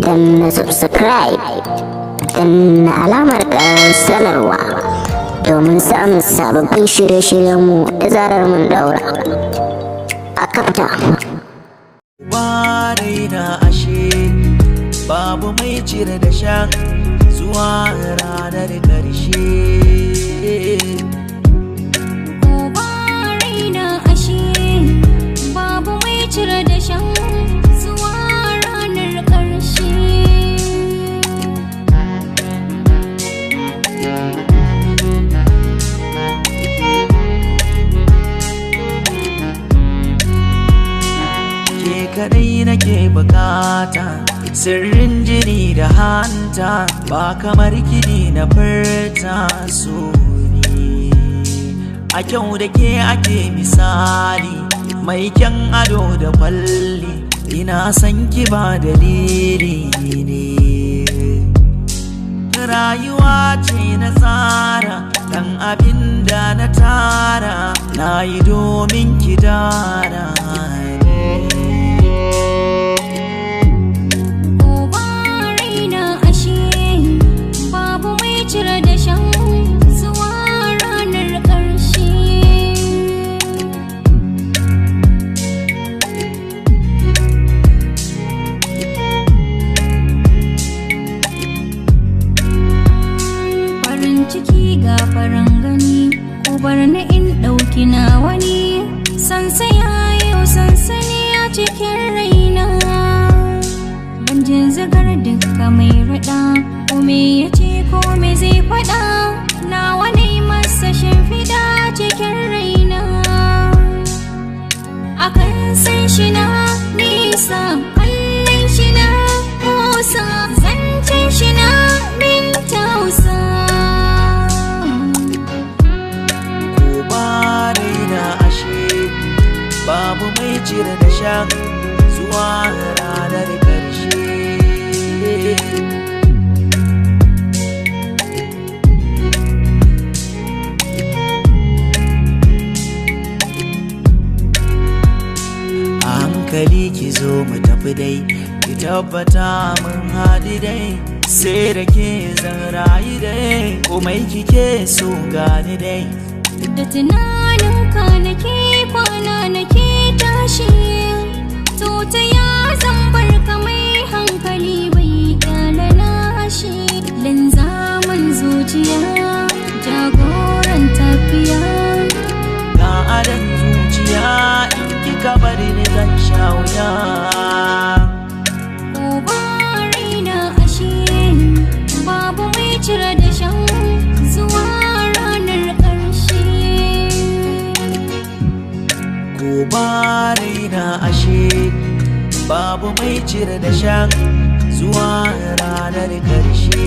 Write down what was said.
Danna subscribe, danna alamar ƙarar sanarwa domin samun sababbin shirye-shiryenmu da zarar mun daura. A kafta. Ba raina ashe babu mai cire da shan zuwa ranar ƙarshe. Ko ba raina ashe babu mai cire da shan zuwa ranar ƙarshe. Ke kadai nake bukata, sirrin jini da hanta, ba kamar kini na furta so ne. A kyau da ke ake misali, mai kyan ado da kwalli, ina san ki ba dalili ne. Rayuwa ce na tsara, dan abin da na tara, na yi domin ki dara ne. Ko ba raina ashe babu mai cire da shan zuwa ranar ƙarshe. Farin ciki ga farin gani, ko bar ni in ɗauki na wani sansaya yau sansani a cikin raina. Ban jin zigar dukka mai raɗa, ko me ya ce ko me zai faɗa, na wani masa shimfiɗa cikin raina. Akan san shi na nisa, kallon shi na kusa, zancen shi na min tausa. Ko ba raina ashe babu mai cire da shan zuwa ranar ƙarshe. A hankali ki zo mu tafi dai, ki tabbata mun haɗu dai, sai da ke zan rayu dai, komai kike so gani dai. Da tunaninka nake kwana nake tashi, to ta ya zan bar ka mai hankali bai kyala nashi. Linzamin zuciya jagoran tafiya. Ga adon zuciya, in kika bari ni zan sha wuya. Ko ba raina ashe babu mai cire da shan zuwa ranar ƙarshe. Ko ba raina ashe babu mai cire da shan zuwa ranar ƙarshe.